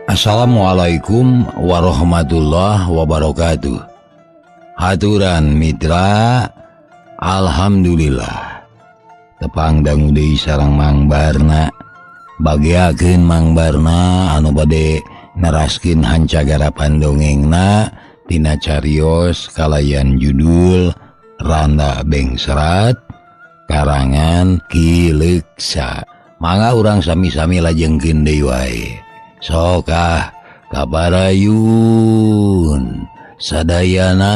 Assalamualaikum warahmatullahi wabarakatuh. Haturan mitra, alhamdulillah. Tepang dangu deui sareng Mang Barna. Bagiakeun Mang Barna anu bade neraskeun hancagarapan dongengna tina carios kalayan judul Randa Bengsrat karangan Ki Leuksa. Mangga urang sami-sami lajengkeun deui wae. Sokah kabarayun sadayana.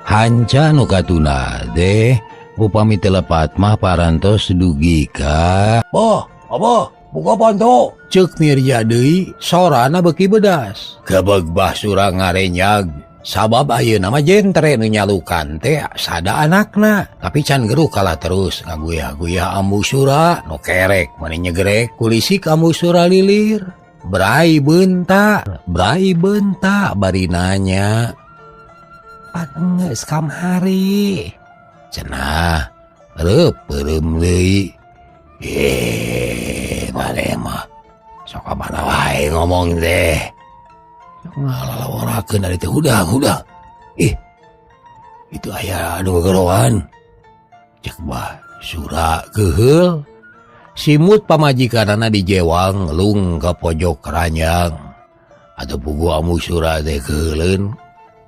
Hanca nu katuna deh upami telepat mah parantos dugi ka. Boh, apa? Buka panto. Ceuk Mirja deui sorana beuki bedas. Gebeg Bah Sura ngarenyag sabab ayeuna mah jentre nu nyalukan teh sada anakna, tapi can geruh kalah terus ngaguyah-guyah Ambu Sura nu kerek mani nyegrek kulisik Ambu Sura lilir. Brai beunta bari nanya. Pan geus kamari. Cenah reup peureum deui. Maneh mah sok ka mana wae ngomong teh. Ngalalaworakeun ari teh hudang. Ih. Itu aya anu gegeroan. Cek Bah Sura keuheul. Simut pamajikanana dijewang lung ka pojok ranjang. Atuh puguh Ambu Sura teh keuheuleun.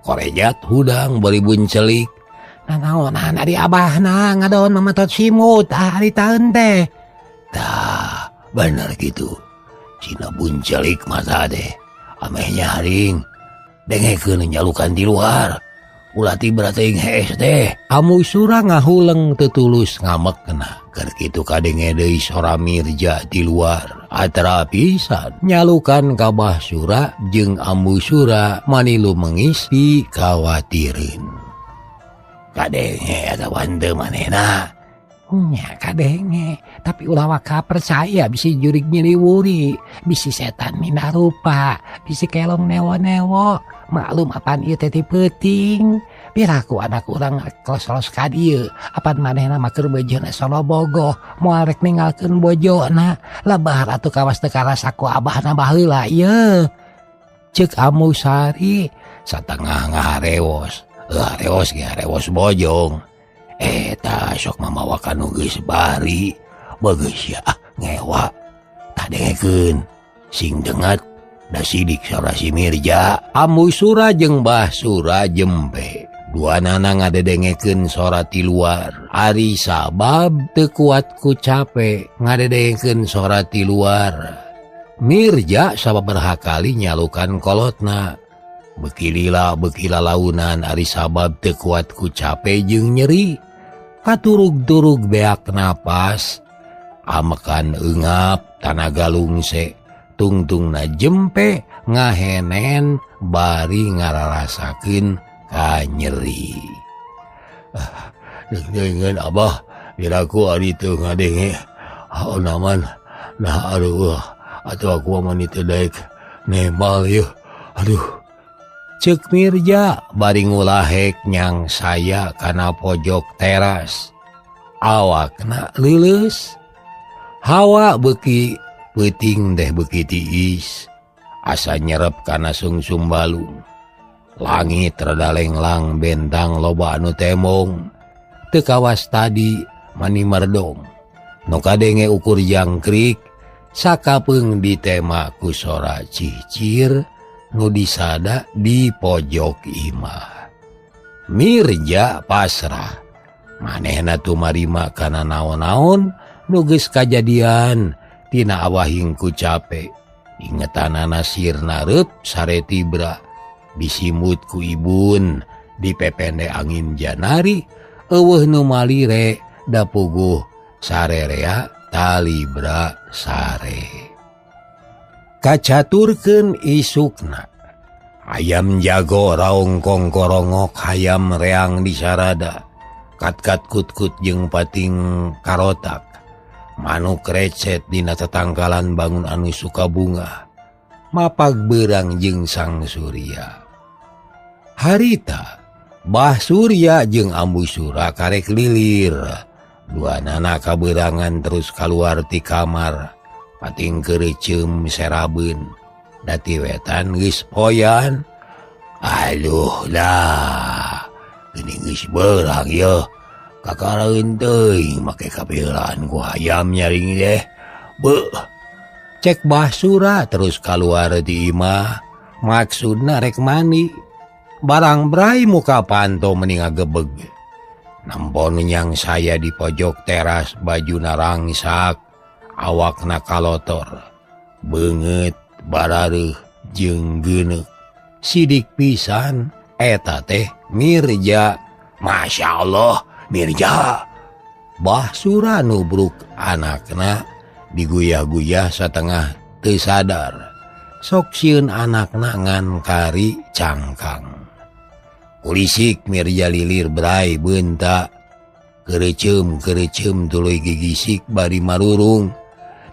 Korejat hudang bari buncelik. Nanaonan ari abahna ngadon mamatot simut ari taeun teh. Tah, bener gitu. Cina buncelik mata deh. Ameh nyaring. Dengekeun nyalukan di luar. Ulah tibra teuing hees teh. Ambu Sura ngahuleng teu tulus ngamekna. Keur kitu kadenge deui sora Mirja di luar. Atra pisan nyalukan ka Bah Sura jeung Ambu Sura manilu mengis pikawatireun. Kadenge atawa henteu manehna? Nya kadenge, tapi ulah waka percaya bisi jurig nyiliwuri, bisi setan minarupa, bisi kelong newo-newo. Maklum apan ieu teh ti peuting. Piraku anak urang kos-kos ka dieu, apan manehna mah keur beujeuhna solo bogoh, moal rek ninggalkeun bojona. Lebar atuh kawas teu karasa ku abahna baheula ieu. Ceuk Ambu Sari satengah ngaharewos. Harewos ge harewos bojong. Eta sok mamawakan nu geus bari. Bageus ya ngewa. Tadengekeun sing dengat da sidik sora si Mirja. Ambu Sura jeung Bah Sura jempe. Duanana ngadedengekeun sora ti luar. Ari sabab teu kuat ku cape ngadedengekeun sora ti luar. Mirja sababaraha kali nyalukan kolotna. Beuki lila beuki lalaunan ari sabab teu kuat ku cape jeung nyeri. Katurug-turug beak napas. Amekan eungap tanaga lungse. Tungtungna jempe ngahenen bari ngararasakeun ka nyeri. Dengeun abah diraku ari teu ngadenge. Haonaman nah aduh atuh aku mah teu daek nembal yeuh. Aduh. Ceuk Mirja bari ngulahek nyang saya kana pojok teras. Awakna leuleus. Hawa beuki peuting deh beuki tiis. Asa nyerep kana sungsum balung. Langit rada lenglang bentang loba anu temong. Teu kawas tadi mani merdong. Nu kadenge ukur jangkrik sakapeung ditema ku sora cicir nu disada di pojok imah. Mirja pasrah. Manehna tumarima kana naon-naon nu geus kajadian tina awahing ku cape. Ingetanana sirna reup sare tibra. Disimut ku ibun dipepende angin janari eueuh nu malire da puguh sarerea talibra sare. Kacaturkeun isukna. Ayam jago raung kongkorongok hayam reang di sarada. Kat-kat kut-kut jeung pating karotak. Manuk recet dina tetangkalan bangun anu suka bunga. Mapag berang jeung Sang Surya. Harita Bah Surya jeung Ambu Sura karek lilir. Dua nana kaberangan terus keluar ti kamar. Pating kerecem serabeun. Dati wetan geus poyan. Aduh lah, geuning geus beurang yeuh. Kakaraeun teuing make kapieulaan ku hayam nyaring deh. Beuh. Cek Bah Sura terus keluar di imah. Maksudna rek mandi. Barang brai muka panto meni ngagebeg. Nampon yang saya di pojok teras baju narangsak, awakna kalotor, beungeut barareuh jeung geuneuk. Sidik pisan eta teh Mirja. Masya Allah, Mirja. Bah Sura nubruk anakna diguyah-guyah satengah teu sadar. Sok sieun anakna ngan kari cangkang. Kulisik Mirja lilir brai beunta. Kerecem-kerecem tuluy gigisik bari marurung.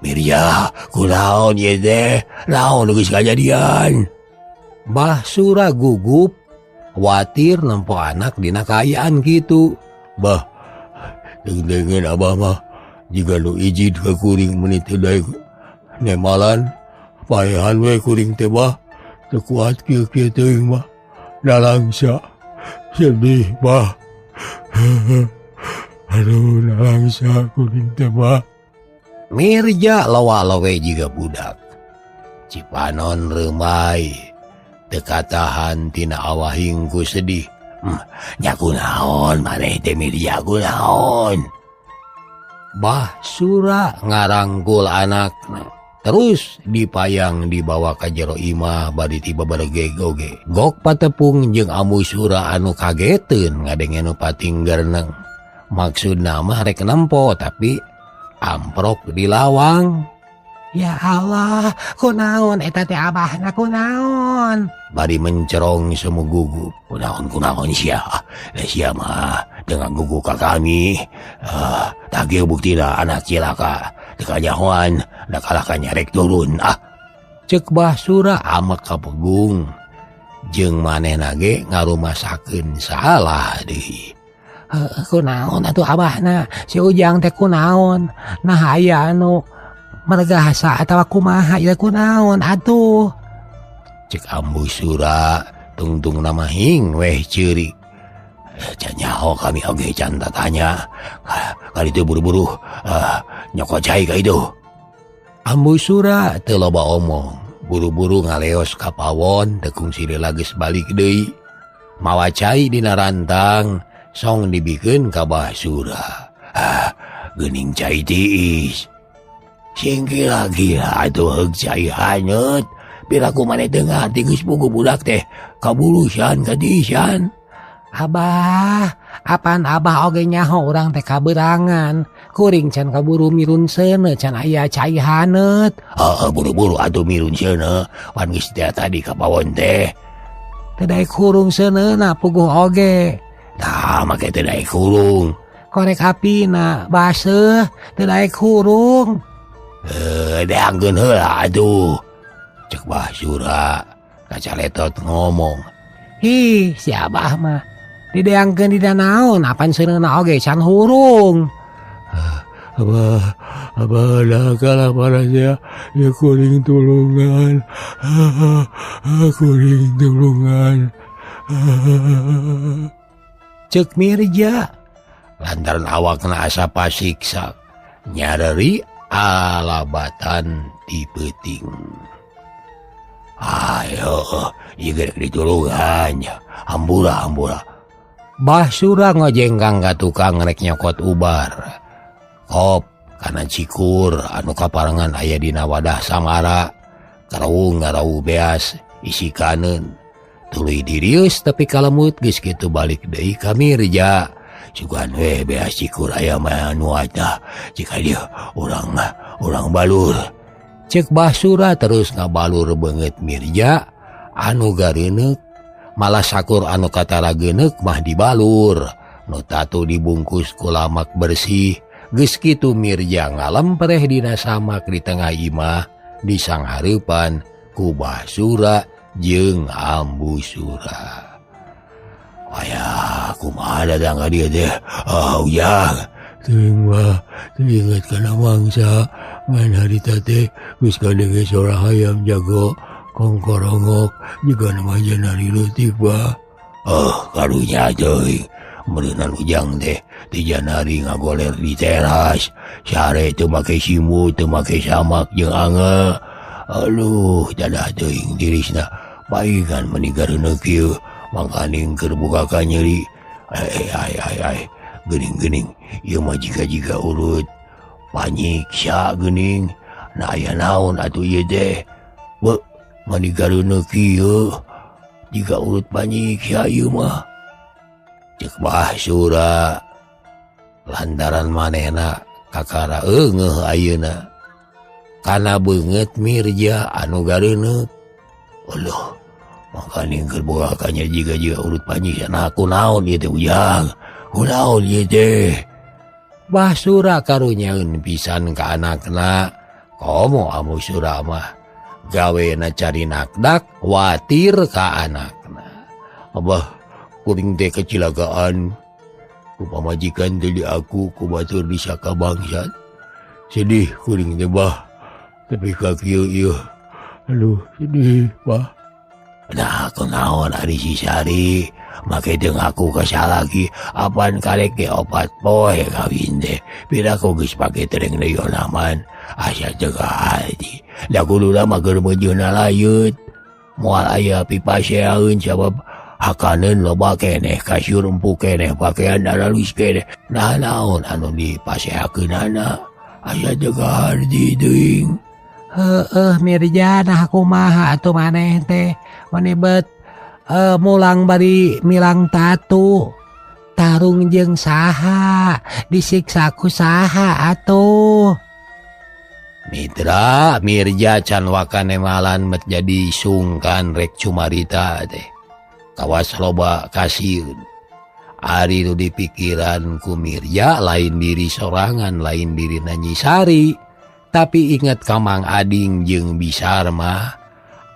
Mirja, kunaon ieu teh? Naon geus kajadian? Bah Sura gugup, khawatir nempo anak dina kaayaan kitu. Bah, deung-deungeun abah mah jiga nu ijid ka kuring meuni teu daek nemalan, paehan we kuring teh bah. Teu kuat kieu-kieu teuing mah. Nalangsa sedih bah. Aduh, nalangsa kuring teh bah. Mirja lawa-lawe jiga budak. Cipanon reumai teu katahan tina awahing ku sedih. Nya kunaon maneh teh Mirja, kunaon? Bah Sura ngarangkul anakna. Terus dipayang dibawa ka jero imah bari tiba baregeg oge. Gok patepung jeung Ambu Sura anu kageteun ngadenge nu pating gereneng. Maksudna mah rek nempo tapi amprok di lawang. Ya Allah, kunaon eta teh abahna kunaon? Bari mencerong semu gugup. Kunaon kunaon sia? Da sia mah dengan gugup ka kami. Tagih buktina anak cilaka. Teu kanyahoan, da kalah ka nyarek turun. Ah, cek Bah Sura amek kapegung. Jeung manehna ge ngarumasakeun salah deui. Heuh, kunaon atuh abahna? Si Ujang teh kunaon? Nah aya anu mergasa atawa kumaha ieu kunaon atuh? Cek Ambu Sura tungtung nama hing weh ceurik. Can nyaho kami oge can tatanya. Kali itu buru-buru nyokot cai ka itu. Ambu Sura teu loba omong, buru-buru ngaleos ka pawon teu kungsi lila geus balik deui. Mawa cai dina rantang song dibikeun ka Bah Sura. Ah, geuning cai tiis. Sing gila-gila atuh heug cai hanyut. Piraku maneh teu ngarti geus puguh budak teh kabulusan katiisan. Abah, apan abah oge nyaho urang teh kaberangan. Kuring can kaburu mirun seuneu can aya cai haneut. Heeh, buru-buru atuh mirun seuneu. Pan geus teh tadi ka pawon teh. Teu daek hurung seuneuna puguh oge. Tah make teu daek hurung. Korek apina baseuh teu daek hurung. Deangkeun heula atuh. Cek Bah Sura kacaletot ngomong. Hi, si abah mah dideangkeun di naon apan seuneuna oge can hurung. Abah, abah dah kalah parasnya. Ya kuring tulungan. Kuring tulungan. Cek Mirja lantaran awakna asa pasiksa nyareri alabatan ti peuting. Ayo, ieu gerek ditulungan. Hampura, hampura. Bah Sura ngojengkang ka tukang rek nyokot ubar. Kop kana cikur anu kaparengan aya dina wadah samara. Karawung ngarawu beas isi kaneun. Tuluy dirius tapi kalemut geus kitu balik deui ka Mirja. Sugan we beas cikur aya mah anu atah jika dia urang balur. Cek Bah Sura terus ngabalur beungeut Mirja anu gareuneuk malah sakur anu katara geuneuk mah dibalur. Nu tatu dibungkus ku lamak bersih. Geus kitu Mirja ngalempreh dina samak di tengah imah disanghareupan ku Basura jeung Ambu Sura. Aya kumaha datang ka dieu teh? Ah ujang. Teuing mah teu inget kana mangsa ngan harita teh geus kadenge sora hayam jago kongkorongok jiga nu majenari leutik bah. Oh karunya teuing meureunan ujang teh ti janari ngagoler di teras sare teu make simu teu make samak jeung ange. Aduh dadah teuing tirisna paingan meni gareuneu kieu mangkaning keur buka ka nyeri. Ai ai ai ai geuning-geuning ieu mah jiga-jiga urut panyiksa geuning. Nah aya naon atuh ieu teh? Beuh meni gareuneu kieu jiga urut panyiksa ieu mah. Cek Basura lantaran manehna kakara eungeuh ayeuna kana beungeut Mirja anu gareuneup. Aduh mangkaning keur boga ka nya jiga-jiga urut panyiksa. Nah kunaon ieu teh ujang? Kunaon ieu teh? Basura karunyaeun pisan ka anakna. Komo Ambu Sura mah gawena cari nakdak watir ka anakna. Abah kuring teh kecilakaan ku pamajikan teh di aku ku batur disaka bangsat. Sedih kuring teh bah tapi ka kieu ieu. Aduh sedih bah. Nah kunaon ari si Sari make teu ngaku kasalaki apan karek ge opat poe kawin teh. Piraku geus pake tereng deui onaman asa teu kaharti. Da kuduna mah keur meujeuhna layeut. Moal aya pipaseaeun sabab hakaneun loba keneh kasur empuk keneh pakaian aralus keneh. Nah naon anu dipaseakeunana asa teu kaharti teuing. Heeh Mirja nah kumaha atuh maneh teh mani bet mulang bari milang tatu tarung jeung saha disiksa ku saha atuh. Mitra Mirja can wakane malan met jadi sungkan rek cumarita teh. Kawas loba kasieun. Ari nu dipikiran ku Mirja lain diri sorangan lain diri Nyi Sari. Tapi inget ka Mang Ading jeung Bisarma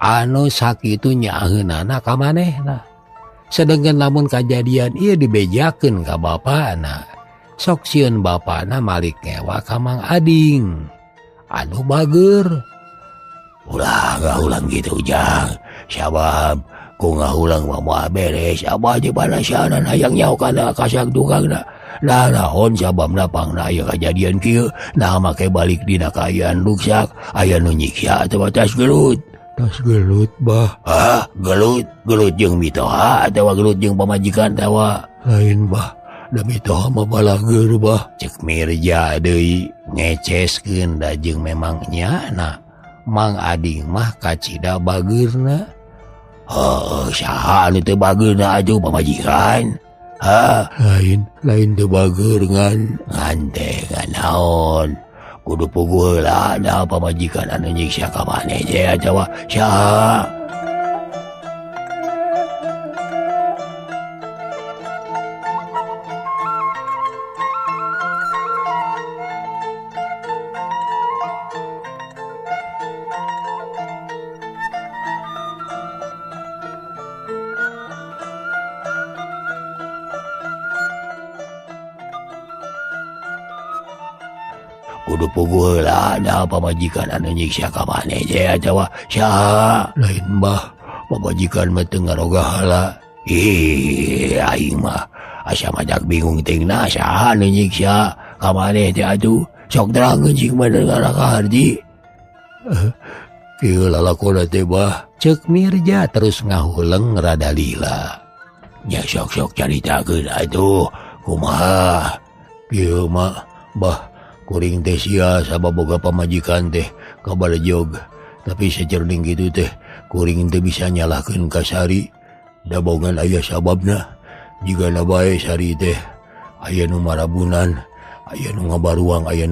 anu sakitu nyaaheunana ka manehna. Sedengkeun lamun kajadian ieu dibejakeun ka bapana. Sok sieun bapana malik ngewa ka Mang Ading. Anu bager. Ulah ngahulang gitu ujang. Sabab ku ngahulang mah moal beres. Abah teh panasaran hayang nyaho kana kasak tukangna. Nah naon sababna pangna aya kajadian kieu. Nah make balik dina kaayaan ruksak aya nu nyiksa atawa tas gelut. Tas gelut bah. Hah, gelut, gelut jeung mitoha atawa gelut jeung pamajikan tawa. Lain bah, da mitoha mah balageur bah. Cek Mirja deui ngeceskeun da jeung memang nyana Mang Ading mah kacida bageurna. Heuh, saha anu teu bageurna atuh pamajikan? Hah, lain, lain teu bager ngan. Ngan teh naon? Kudu puguh heula da pamajikan anu nyiksa ka maneh teh atawa saha? Kudu puguh heula da pamajikan anu nyiksa ka maneh teh atawa saha? Lain bah, pamajikan mah teu ngaroga hala. Ih, aing mah asa madak bingung teuing na saha anu nyiksa ka maneh teh atuh. Sok terangkeun cing mah ngarah kaharti. Kieu lalakona teh bah. Ceuk Mirja terus ngahuleng rada lila. Nya sok-sok caritakeun atuh kumaha? Kieu mah bah, kuring teh sia sabab boga pamajikan teh kabalejog. Tapi sajerning kitu teh kuring teh bisa nyalahkeun ka Sari. Da bogan aya sababna. Jigana bae Sari teh aya nu marabunan, aya nu ngabaruang, aya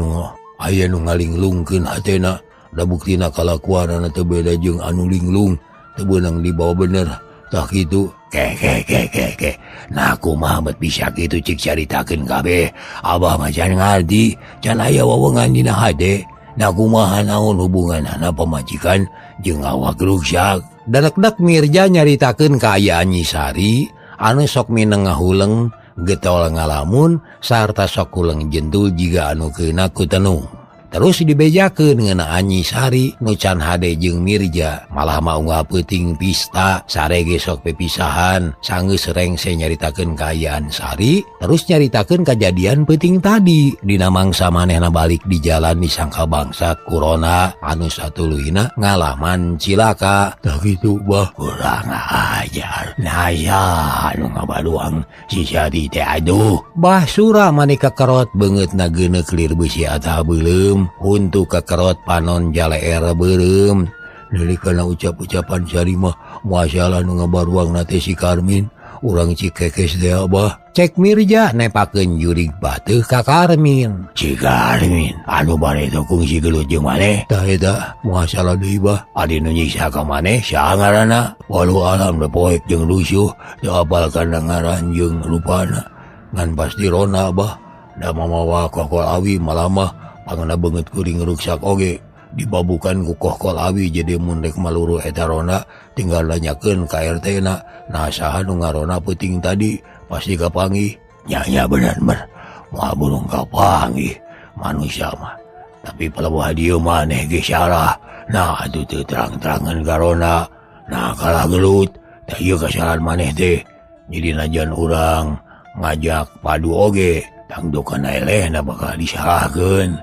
nu ngalinglungkeun hatena. Da buktina kalakuanana teu beda jeung anu linglung, teu beunang dibawa bener. Tah kitu. Ke ke ke ke ke. Nah kumaha bet bisa kitu cik caritakeun kabeh. Abah mah can ngarti, can aya wewengan dina hate. Nah kumaha naon hubunganana pamajikan jeung awak ruksak. Dalekdak Mirja nyaritakeun kaayaan Nyi Sari anu sok mineng ngahuleng getol ngalamun sarta sok huleng jentul jiga anu keuna ku tenung. Terus dibejakeun ngeunaan Nyi Sari nu can hade jeung Mirja malah mau ngapeuting pista sare ge sok pepisahan sanggeus rengse nyaritakeun kaayaan Sari terus nyaritakeun kajadian peuting tadi dina mangsa manehna balik di jalan disangka bangsat corona anu satuluyna ngalaman cilaka. Tah kitu bah kurang ajar naya anu ngabaduang si Sari teh aduh. Bah Sura mani kakerot beungeutna geuneuk lir beusi atawa beuleum untuk kekerot panon jaleer beureum. Deuli kana ucap-ucapan Sari mah masalah nu ngabaruang na teh si Karmin urang Cikekes teh abah. Cek Mirja nepakeun jurig bateuh ka Karmin. Si Karmin anu bare dukung si gelut jeung maneh tah eta masalah deui bah. Adi nu nyiksa ka maneh saha ngaranna? Walau alam da poek jeung rusuh teu apal kana ngaran jeung rupana ngan pasti rona bah. Da mamawa kokol awi malamah pangna beungeut kuring ruksak oge dibabukan ku kohkol awi jadi mun rek maluru eta rona tinggal nanyakeun ka RT na. Nah saha nu ngarona peuting tadi pasti kapanggih. Nya nya bener bener moal burung kapanggih manusia mah tapi palebah dieu maneh ge salah. Nah atuh teu terang-terangan garona nah kalah gelut tah ieu kasalahan maneh teh jadi najan urang ngajak padu oge tangdukan elehna bakal disalahkeun.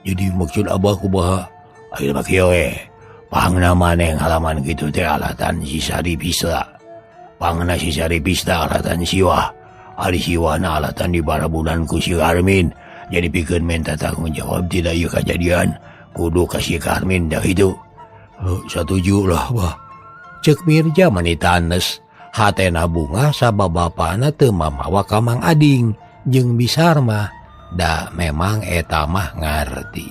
Jadi maksud abah kumaha? Ayeuna mah kieu we. Pangna maneh ngalaman kitu teh alatan si Sari Pista. Pangna si Sari Pista alatan siwah. Ari siwahna alatan dibarabunan ku si Karmin. Jadi pikeun menta tanggung jawab tidak ieu kajadian kudu ka si Karmin dah kitu. Satuju lah bah. Ceuk Mirja mani tanes. Hatena bungah sabab bapana teu mamawa ka Mang Ading jeung Bisar mah. Da memang eta mah ngarti.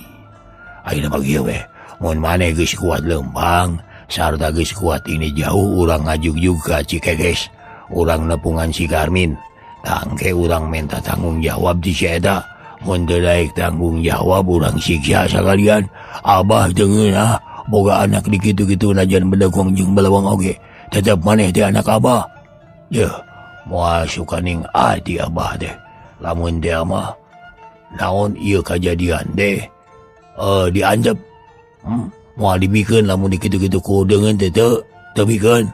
Ayeuna mah kieu we. Mun maneh geus kuat leumpang sarta geus kuat ini jauh urang ngajugjug ka Cikekes. Urang nepungan si Karmin. Tangke urang menta tanggung jawab di si eta. Mun teu daek tanggung jawab urang siksa sakalian. Abah teu ngeunah boga anak di kitu-kitu najan bedegong jeung beleweng oge. Tetep maneh teh anak abah. Yeuh, moal sukaning ati abah teh. Lamun teh mah naon ieu kajadian teh dianjep moal dibikeun lamun dikitu-kitu ku deungeun teh teu bikeun.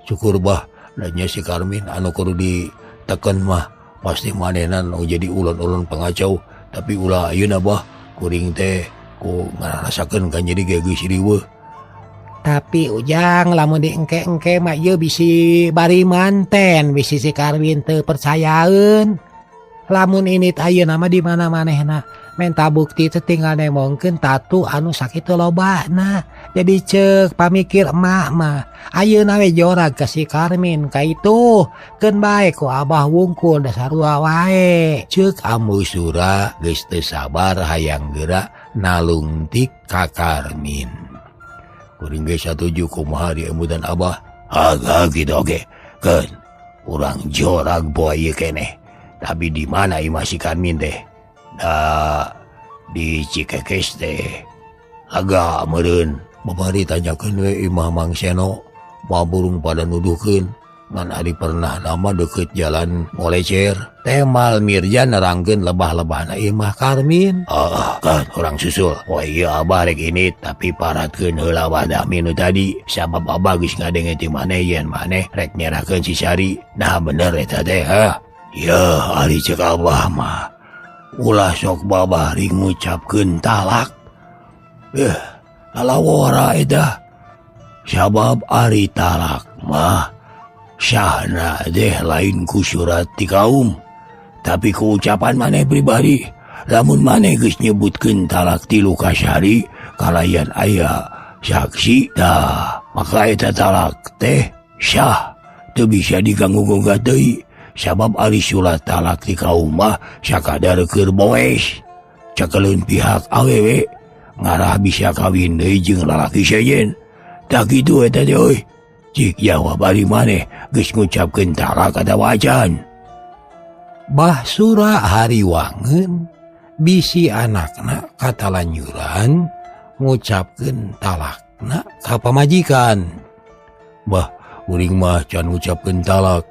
Syukur bah nya si Karmin anu kudu diteken mah pasti manehna nu jadi ulon-ulon pengacau tapi ulah ayeuna bah kuring teh ku ngarasakeun kan jadi ge geus riweuh. Tapi Ujang lamun diengke-engke mah ieu bisi bari manten bisi si Karmin teu percayaeun. Lamun ini ayeuna mah di mana manehna menta bukti teh tinggal nemongkeun tatu anu sakitu lobana. Jadi ceuk pamikir emak mah ayeuna we jorag ka si Karmin ka itu keun bae ku abah wungkul da sarua wae. Ceuk Ambu Sura geus teu sabar hayang geura nalungtik ka Karmin. Kuring ge satuju kumaha diemutan abah. Haga kitu oge keun urang jorag poe ieu keneh. Tapi di mana imah si Karmin teh? Da di Cikekes teh agak meureun. Babari tanyakeun we imah Mang Seno. Moal burung pada nuduhkeun ngan ari pernah nama deket jalan ngolecer. Temal Mirja nerangkeun lebah-lebahna imah Karmin. Ah, kan orang susul. Oh iya abah rek ini tapi paratkeun heula wadah minu tadi. Sabab abah geus ngadenge ti maneh yen maneh rek nyerahkeun si Sari. Nah bener eta teh ha. Ya ari ceuk abah mah ulah sok babari ngucapkeun talak. Lalawora eta. Sabab ari talak mah syahna teh lain ku surat ti kaum tapi ku ucapan maneh pribadi. Lamun maneh geus nyebutkeun talak tilu ka Sari kalayan aya saksi tah maka eta talak teh syah teu bisa diganggu-gugat deui. Sabab ari surat talak ti kaum mah sakadar keur boes cakeleun pihak awewe ngarah bisa kawin deui jeung lalaki sejen. Tah kitu eta teh euy. Cik jawab ari maneh geus ngucapkeun talak atawa acan. Bah Sura hariwangeun Bisi anakna katalanjuran ngucapkeun talakna ka pamajikan. Bah kuring mah can ngucapkeun talak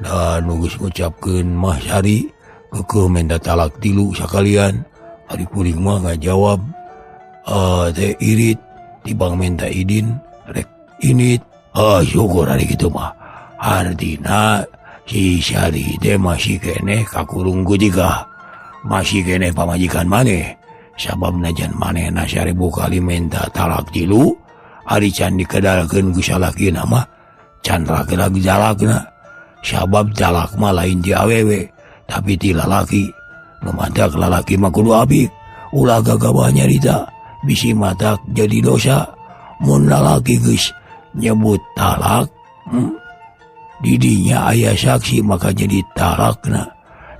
dan nu geus ngucapkeun mah Sari kekeuh minta talak tilu sakalian. Ari kuring mah ngajawab teh irit tibang minta idin rek init. Syukur ari kitu mah. Artina si Sari teh masih keneh kakurung gudigah. Masih keneh pamajikan maneh. Sabab najan manehna 1000 kali minta talak tilu, ari can dikedalkeun ku salakina mah can ragelag jalakna. Sabab talak mah lain ti awewe, tapi ti lalaki. Nu matak lalaki mah kudu apik, ulah gagabah nyarita, bisi matak jadi dosa. Mun lalaki geus nyebut talak, didinya aya saksi maka jadi talakna.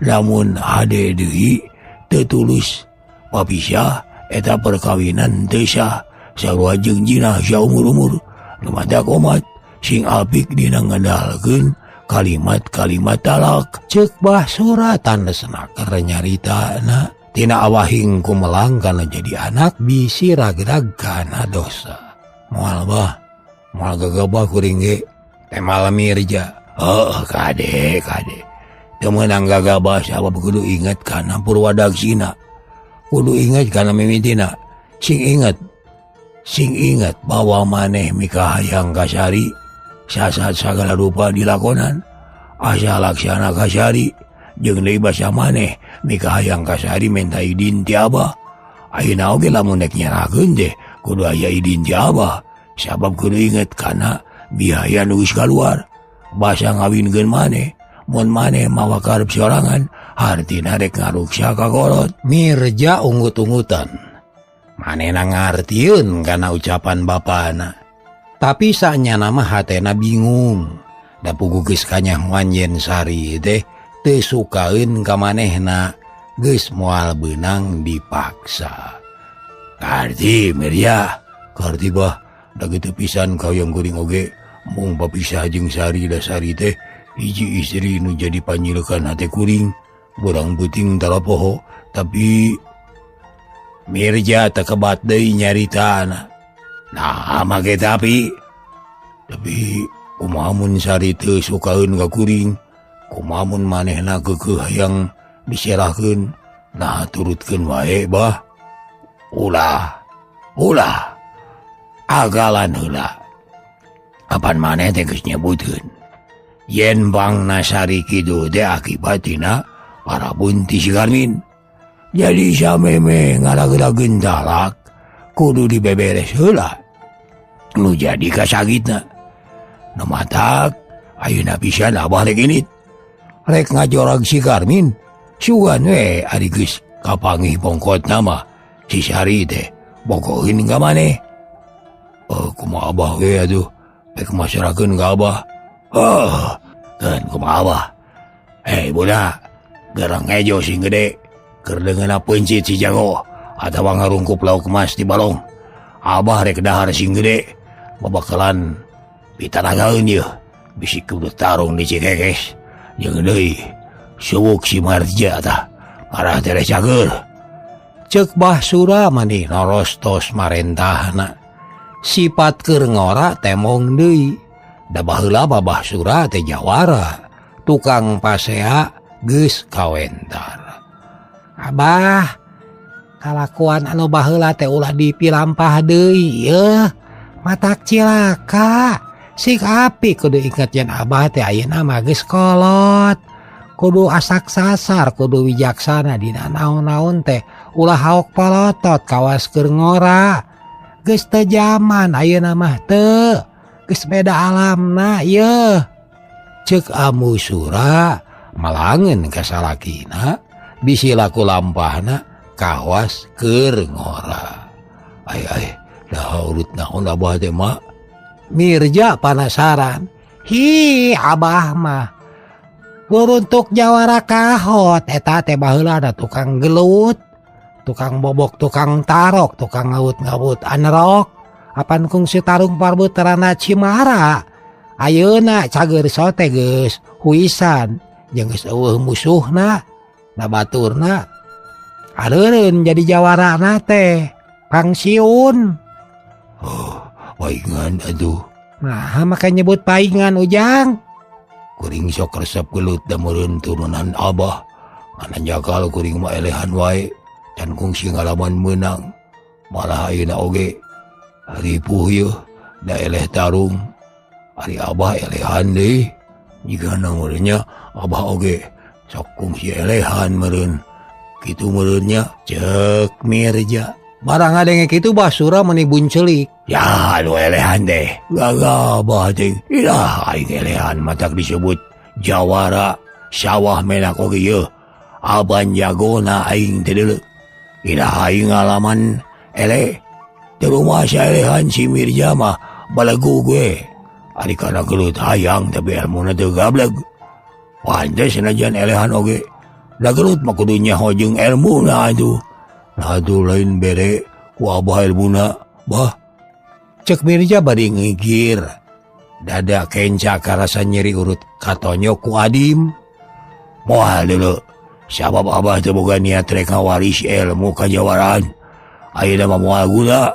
Lamun hade deui teu tulus papisah eta perkawinan teu sah, sarua jeung jinah saumur-umur. Nu matak omat sing apik dina ngandalkeun kalimat-kalimat talak. Ceuk Bah Sura tandesna keur nyaritana tina awahing kumelang kana jadi anak bisi ragrag kana dosa. Moal bah, moal gagabah kuring ge teh malam Mirja. Heuh kade kade. Teu meunang gagabah sabab kudu inget kana purwadaksina. Kudu inget kana mimitina. Sing inget. Sing inget bahwa maneh mikahayang ka Sari sasat sagala rupa dilakonan. Asa laksana ka Sari jeung deui basa maneh mikahayang ka Sari minta idin ti Abah. Ayeuna oge lamun rek nyerahkeun teh kudu aya idin ti Abah. Sabab kudu inget kana biaya nu geus kaluar. Basa ngawinkeun maneh. Mun maneh mawa karep sorangan hartina rek ngaruksa ka kolot. Mirja unggut-unggutan. Manehna ngartieun kana ucapan bapana. Tapi sanyana mah hatena bingung. Da puguh geus kanyahoan yen Sari teh teu sukaeun ka manehna, geus moal beunang dipaksa. Karti Mirja, karti bah, da kitu pisan kahoyong kuring oge mung papisah jeung Sari da Sari teh hiji istri nu jadi panyilekan hate kuring, borang peuting tarapoho, tapi Mirja teu kebat deui nyaritana. Nah, make tapi kumaha mun Sari teu sukaeun ka kuring, kumaha mun manehna keukeuh hayang diserahkeun, nah turutkeun wae bah. Ulah, ulah, agalan heula. Apan maneh teh geus nyebutkeun yen bangna Sari kitu teh akibatina parabun ti si Karmin. Jadi sameme ngaragerageun talak kudu dibeberes heula nu jadi kasagitna. Nu matak ayeuna pisan Abah rek init rek ngajorag si Karmin. Sugan we ari geus kapanggih bongkotna mah si Sari teh bogohin ka maneh. Kumaha Abah we atuh rek maserakeun ka Abah. Oh, kan kumaha Abah. Budak, gerang ngejo sing gede keur deungeunna peuncit si jago atawa ngarungkup lauk emas di balong. Abah rek dahar sing gede babakalan pitanagaeun ieu bisi kudu tarung di Cikekes. Jeung deui suwuk si Marja tah marah teh cager. Ceuk Bah Sura mani norostos marentahna. Sifat keur ngora temong deui. Da baheula Babah Sura teh jawara, tukang pasea geus kawentar. Abah, kalakuan anu baheula teh ulah dipilampah deui yeuh. Matak cilaka. Sing apik kudu inget yen Abah teh ayeuna mah geus kolot. Kudu asak sasar, kudu wijaksana dina naon-naon teh ulah haok polotot kawas keur ngora. Geus teu jaman ayeuna mah teu. Geus beda alamna yeuh. Ceuk Amu Sura malangeun ka salakina bisi laku lampahna kawas keur ngora. Ai ai dah urut naon Abah teh mak? Mirja panasaran. Hi Abah mah guruntuk jawara kahot eta teh baheula da tukang gelut, tukang bobok, tukang tarok, tukang ngawut-ngawut anerok. Apan kungsi tarung parbuterana Cimara. Ayeuna cager sote geus huisan jeung geus eueuh musuhna, na baturna. Areureun jadi jawarana teh pangsiun. Oh, paingan atuh. Nah, maka nyebut paingan Ujang. Kuring sok resep gelut da meureun turunan Abah. Ngan jakal kuring mah elehan wae can kungsi ngalaman meunang. Malah ayeuna oge ripuh yeuh da eleh tarung. Ari Abah elehan deui. Jigana meureun nya Abah oge sok kungsi elehan meureun. Kitu meureun nya Cek Mirja. Barang ngadenge kitu Bah Sura meuni buncelik. Ya anu elehan teh. Gagah Abah teh. Ilah aing elehan matak disebut jawara sawah menak oge yeuh. Aban jagona aing teh deuleu. Ilah aing ngalaman eleh. Teu rumasa elehan si Mirja mah balegu ge. Ari kana gelut hayang tapi elmuna teu gableg. Pantes sanajan elehan oge. Da gelut mah kudu nyaho jeung elmuna atuh. Nah atuh lain bere ku Abah elmuna. Bah. Cek Mirja bari ngigir. Dada kenca karasa nyeri urut katonyo ku Adim. Moal deuleu. Sabab Abah teu boga niat rek ngawaris ilmu kajawaraan. Ayeuna mah moal guna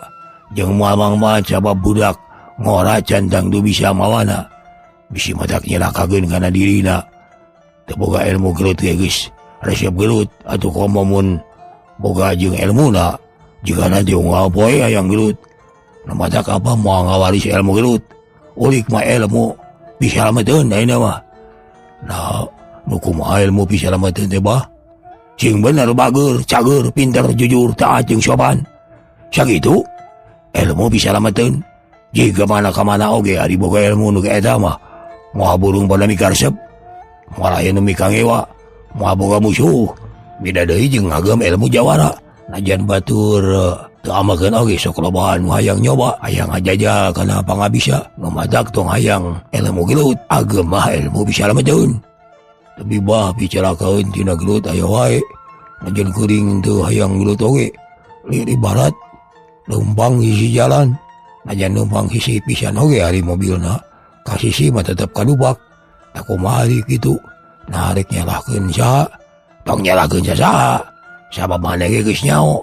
jeung moal mangma sabab budak ngora can tangtu bisa mawana. Bisi matak nyelakakeun kana dirina. Teu boga ilmu gelut ge geus resep gelut atuh komo mun boga jeung ilmuna jigana teh unggal poe hayang gelut. Nu matak Abah moal ngawaris ilmu gelut. Ulik mah ilmu pisalameteun ayeuna mah. Nah, nu kumaha ilmu pisalameteun teh bah? Sing bener bager, cager, pinter, jujur, taat jeung sopan. Sakitu ilmu pisalameteun. Jiga mana ka mana oge ari boga ilmu nu eta mah. Moal burung pada mikaresep, moal aya nu mikangewa, moal boga musuh. Beda deui jeung ngagem ilmu jawara. Najan batur teu amakeun oge sok loba nu hayang nyoba, hayang ngajajal kana pangabisa. Nu matak tong hayang ilmu gelut, agem mah ilmu pisalameteun. Tapi bah bicarakeun tina gelut aya wae. Najan kuring teu hayang gelut oge. Lieur ibarat leumpang hiji jalan. Najan numpang hiji pisan oge ari mobilna. Ka sisi mah tetep kadubak. Da kumaha ari kitu? Nah rek nyalahkeun saha? Tong nyalahkeun saha? Sabab maneh ge geus nyaho.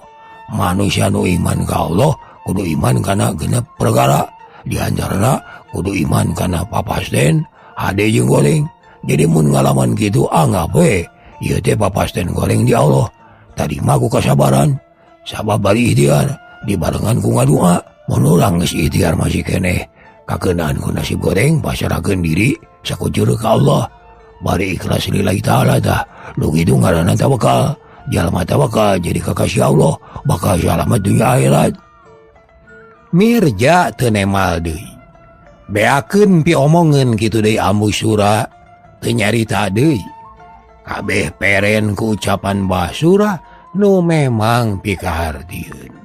Manusia nu iman ka Allah kudu iman kana genep perkara. Di antarana kudu iman kana papasten, hade jeung goreng. Jadi mun ngalaman kitu anggap we ieu teh papasten goreng di Allah. Tadi mah ku kasabaran, sabab bari ikhtiar dibarengan ku ngadua. Mun urang geus ikhtiar masih keneh kakeunaan ku nasib goreng, pasrahkeun diri sakujur ka Allah. Bari ikhlas lillahi taala tah. Nu kitu ngaranna tawakal. Jalma tawakal jadi kakasih Allah, bakal salamet dunya akhirat. Mirja teu nemal deui. Beakeun piomongeun kitu deui Ambu Sura teu nyarita deui. Kabeh peren ku ucapan Bah Sura nu memang pikahartieun.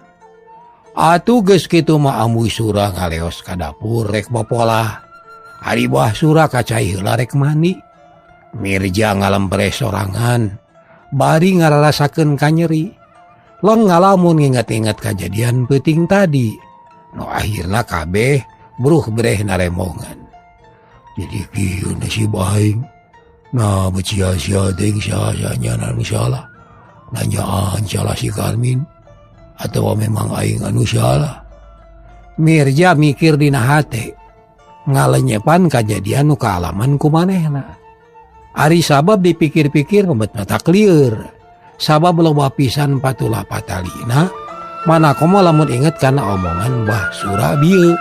Atuh geus kitu mah Ambu Sura ngaleos ka dapur rek popolah. Ari Bah Sura kacai heula rek mandi. Mirja ngalempere sorangan bari ngararasakeun kanyeri. Long ngalamun nginget-inget kajadian peuting tadi. Nu akhirna kabeh bruh breh naremongan. Jadi kieu nasib aing. Nah becia-sia teuing saha-sahanya anu salah. Nanyaan salah si Karmin atawa memang aing anu salah. Mirja mikir dina hate ngalenyepan kajadian nu kaalaman ku manehna. Ari sabab dipikir-pikir ngebet mata klieur. Sabab loba pisan patula patalina, mana komo lamun inget kana omongan Bah Sura bieu.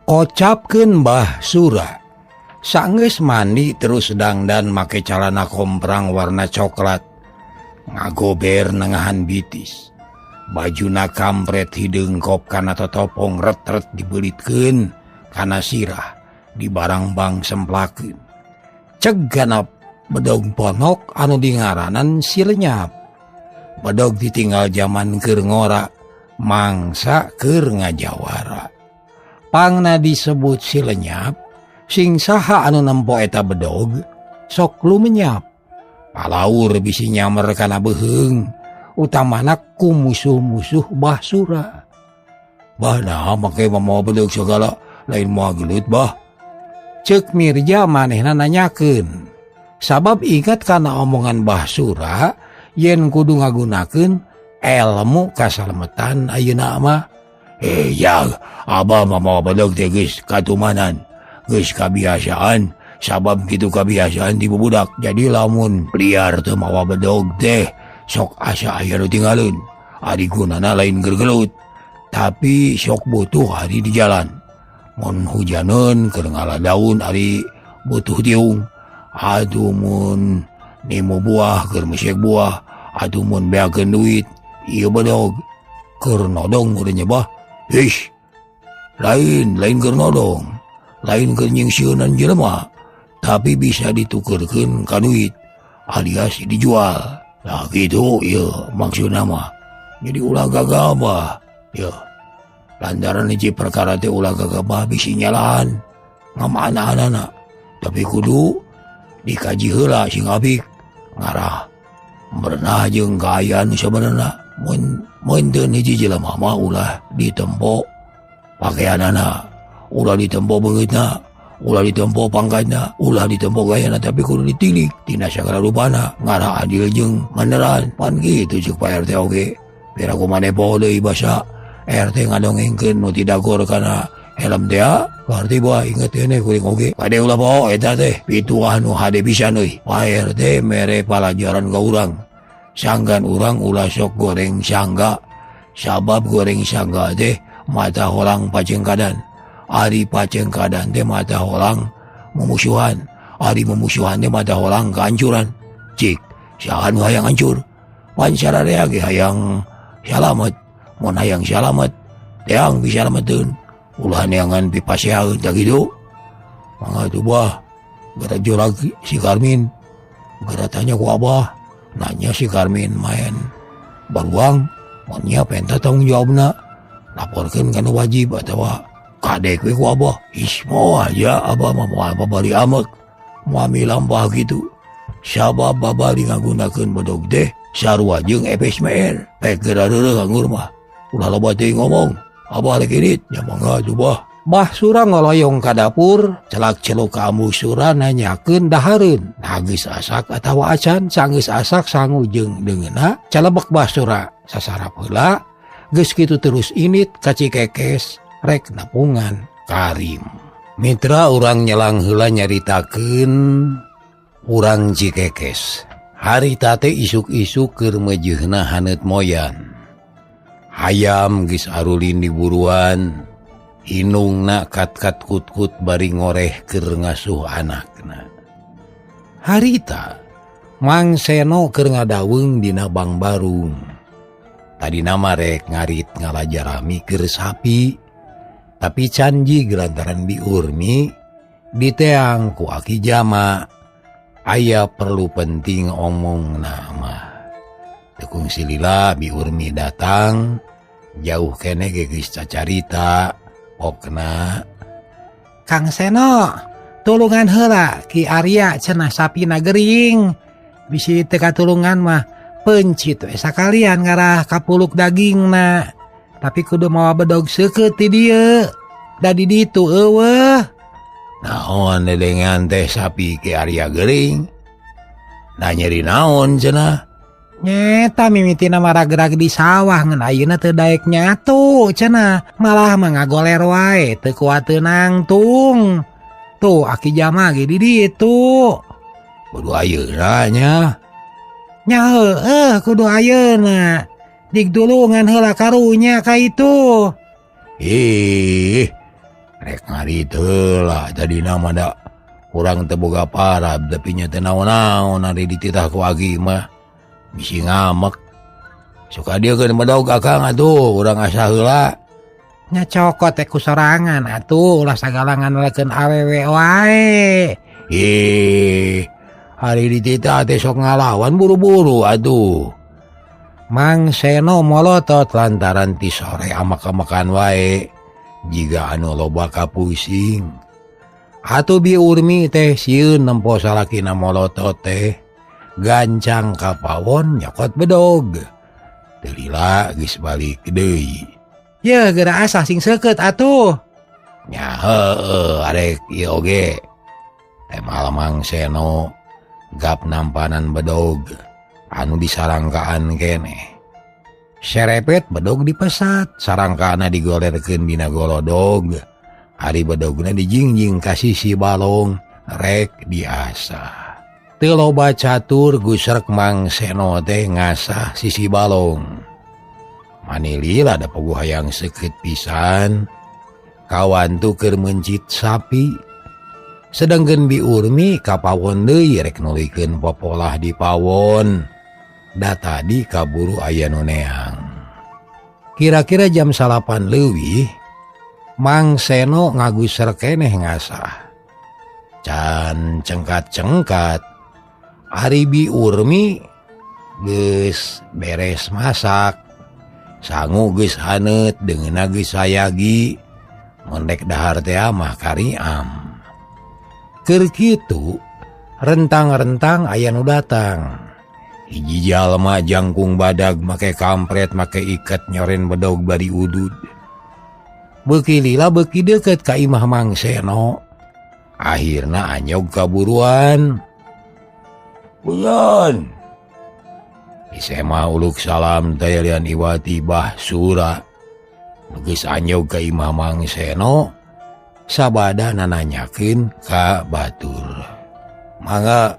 Kocapkeun Bah Sura. Sanggeus mandi terus dangdan make calana komprang warna coklat. Ngagober nengahan bitis. Bajuna kampret hideung kop kana totopong ret-ret dibelitkeun kana sirah di barangbang semplakeun. Ceg ganap bedog ponok anu dingaranan si lenyap. Bedog ditinggal jaman keur ngora, mangsa keur ngajawara. Pangna disebut si lenyap, sing saha anu nempo eta bedog sok lumenyap. Palaur bisi nyamer kana beuheung, utamana ku musuh-musuh Bah Sura. Bah nah make mamawa bedog segala lain moal gelut bah. Ceuk Mirja manehna nanyakeun. Sabab ingat kana omongan Bah Sura yen kudu ngagunakeun elmu kasalametan ayeuna mah. Ya abah mamawa bedog teh geus katumanan, geus kabiasaan. Sabab kitu kabiasaan di bubudak. Jadi lamun liar teu mawa bedog teh sok asa aya nu tinggaleun. Ari gunana lain gergelut, tapi sok butuh ari di jalan. Mun hujaneun keur ngala daun ari butuh tiung. Aduh mun nemo buah keur mesek buah, aduh mun beakeun duit ieu bedog keur nodong urang nyebah. Ish, lain keur nodong, lain keur nyingsieunan jelema, tapi bisa ditukerkeun ka duit alias dijual. Nah gitu ieu maksudna mah. Jadi ulah gagabah ya. Lantaran hiji perkara teh ulah gagabah bisi nyalahan ngamanahanana, tapi kudu dikaji heula sing apik ngarah merenah jeung kaayaan sabenerna. Mun teu hiji jelema mah ulah ditempo pakaianana, ulah ditempo beungeutna, ulah ditempo pangkatna, ulah ditempo gayana, tapi kudu ditilik tina sagala rupana ngarah adil jeung beneran. Pan kitu ceuk Pak RT oge. Piraku maneh poho deui basa RT ngadongengkeun nu tidagor kana helm teh berarti bah inget keneh kuring oge. Kade ulah poho eta teh pituah nu hade pisan euy. Pak RT mere palajaran ka urang. Sanggan urang ulah sok goreng sangga. Sabab goreng sangga teh mata holang pacengkadan. Ari pacengkadan teh mata holang memusuhan. Ari memusuhan teh mata holang kehancuran. Cik, saha nu hayang hancur? Pan sararea ge hayang salamet. Mun hayang salamet, teang bisa salameteun. Ulah neangan pipaseaeun tah kitu. Mangga tuh bah, gara jorag si Karmin. Gara tanya ku abah, nanya si Karmin main baruang, mun nya penta tanggung jawabna. Laporkeun kana wajib atawa kadek we ku abah. Ih, moal ya abah mah moal babari amek. Moal milampah kitu. Sabab babari ngagunakeun bedog teh sarua jeung FSMR. Pek geura reureuh anggur mah. Ulah loba teuing ngomong. Abah rek indit, nya mangga atuh bah. Bah Sura ngoloyong ka dapur, celak-celuk ka Ambu Sura nanyakeun dahareun. Nah geus asak atawa acan, sanggeus asak sangu jeung deungeunna, calebek Bah Sura sasarap heula. Geus kitu terus indit ka Cikekes rek nepungan Karim. Mitra urang nyelang heula nyaritakeun urang Cikekes. Harita teh isuk-isuk keur meujeuhna haneut moyan. Hayam geus arulin di buruan, inungna kat-kat kut-kut bari ngoreh keur ngasuh anakna. Harita Mang Seno keur ngadaweung dina Bangbarung. Tadina mah rek ngarit ngalajarami keur sapi, tapi canji gelantaran biurmi diteang ku Aki Jama. Aya perlu penting omong nama. Tekung silila biurmi datang, jauh kene geus cacarita pokna. Kang Seno, tulungan heula Ki Arya cenah sapina gering. Bisi teu katulungan mah pencit we sakalian ngarah kapuluk dagingna. Tapi kudu mawa bedog seukeut ti dieu. Da di ditu eueuh. Naon dedengan teh sapi Ki Arya gering? Nah nyeri naon cenah? Nyeta mimitina maragerag di sawah ngan ayeuna teu daek nyatu cenah, malah mah ngagoler wae teu kuat teu nangtung. Tuh Aki Jama ge di ditu. Kudu ayeuna nya. Nya heueuh kudu ayeuna. Digdulungan heula karunya ka itu. Ih, rek ngarit heula tadina mah da urang teu boga parab tapi nya teu naon-naon ari dititah ku Aki mah. Bisi ngamek. Suka dia keun bedog akang atuh urang asa heula. Nya cokot teh ku sorangan atuh ulah sagala ngandelkeun awewe wae. Ih, hari dititah teh sok ngalawan buru-buru atuh. Mang Seno molotot lantaran ti sore amak-amakan wae. Jiga anu loba kapusing. Atuh Bi Urmi teh sieun nempo salakina molotot teh gancang ka pawon nyokot bedog. Teu lila geus balik deui. Yeuh geura asah sing seukeut atuh. Nya heueuh arek ieu oge. Teh Mang Seno gap nampanan bedog anu disarangkaan keneh. Serepet bedog dipesat, sarangkaana digolerkeun dina golodog. Ari bedogna dijingjing ka sisi balong rek diasah. Teu loba catur gusrek Mang Seno teh ngasah sisi balong. Manilila da puguh hayang seukeut pisan. Kawantu keur meuncit sapi. Sedengkeun Bi Urmi ka pawon deui rek nuluykeun popolah di pawon. Da tadi kaburu aya nu neang. Kira-kira jam 9 leuwih Mang Seno ngaguser keneh ngasah. Can cengkat-cengkat ari Bi Urmi geus beres masak. Sangu geus haneut deungeunna geus sayagi. Mun rek dahar teh mah kariam. Keur kitu rentang-rentang aya nu datang. Hiji jalma jangkung badag make kampret make iket nyoren bedog bari udud. Beuki lila beuki deukeut ka imah Mang Seno. Akhirna anyog kaburuan. Bulan. Isema uluk salam tayalian Iwati Bah Sura. Geus anyog ka imah Mang Seno sabada nananyakeun ka batur. Mangga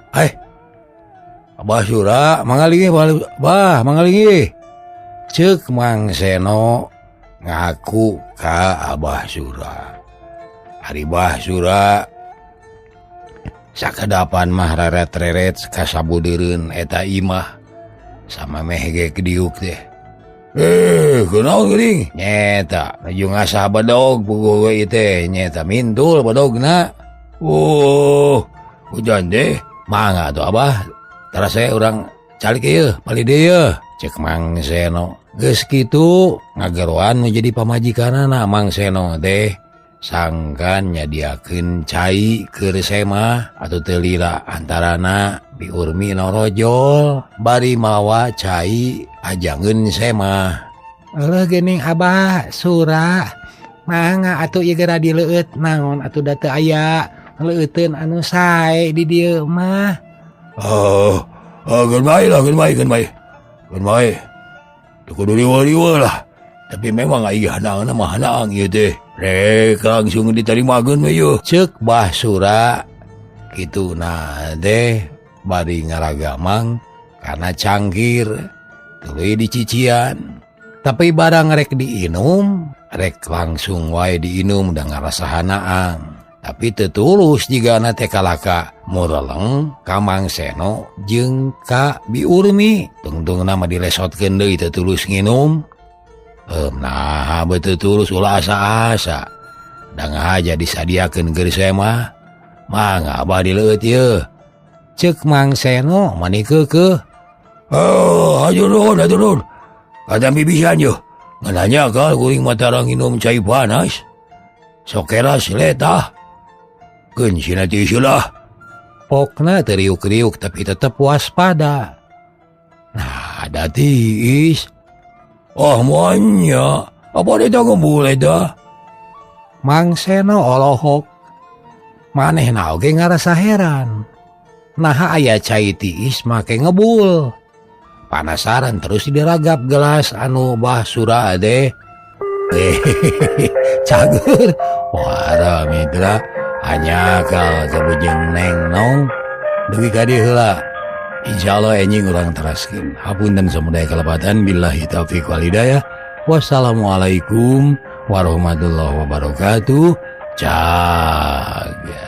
Abah Sura mangalingi bah mangalingi. Ceuk Mang Seno ngaku ka Abah Sura. Ari Bah Sura sakadapan mah reret-reret kasabudereun eta imah sama meh ge diuk teh. Kunaon geuning? Nyeta nuju ngasah bedog puguh we teh nyeta mintul bedogna. Oh, hujan deh. Mangga atuh Abah. Tara saya urang calik ieu, palih deui yeuh. Cek Mang Seno. Geus kitu ngageroan nu jadi pamajikanana Mang Seno teh sangkan nyadiakeun cai keur semah atuh teu lila antarana Bi Urmi norojol bari mawa cai ajangeun semah. Eueuh geuning Abah Sura mangga atuh ieu geura dileueut naon atuh da teu aya leueuteun anu sae di dieu mah. Oh, geun bae lah, geun bae, geun bae. Geun bae. Teu kudu riweuh-riweuh lah. Tapi memang ai hanaangna mah hanaang ieu teh. Rek langsung ditarimakeun we yeuh. Ceuk Bah Sura kituna teh bari ngaragamang kana cangkir tuluy dicician. Tapi barang rek diinum, rek langsung wae diinum da ngarasa hanaang. Tapi teu tulus jigana teh kalaka mureleng ka Mang Seno jeung ka Bi Urmi. Tungtungna mah dilesotkeun deui teu tulus nginum. Nah betul tulus ulah asa-asa. Da ngahaja disadiakeun keur semah. Mangga abah dileueut yeuh. Ceuk Mang Seno mani keukeuh. Oh, hatur nuhun, hatur nuhun. Katampi pisan yeuh. Ngananya ka kuring mah tarang nginum cai panas. Sok keras letah. Keun sina tisu lah. Pokna teu riuk-riuk tapi tetep waspada. Nah, ada tiis. Oh, moanya. Apa eta ngebul eta? Mang Seno olohok. Manehna oge ngarasa heran. Naha aya cai tiis make ngebul. Panasaran terus diragap gelas anu Bah Sura teh. Cager. Wah, mitra. Hanya kal kabujeng neng nong dugi ka dieu heula. Insyaallah enjing urang teraskeun. Hapunten samudaya kalepatan billahi taufiq wal hidayah. Wassalamualaikum warahmatullahi wabarakatuh. Cager.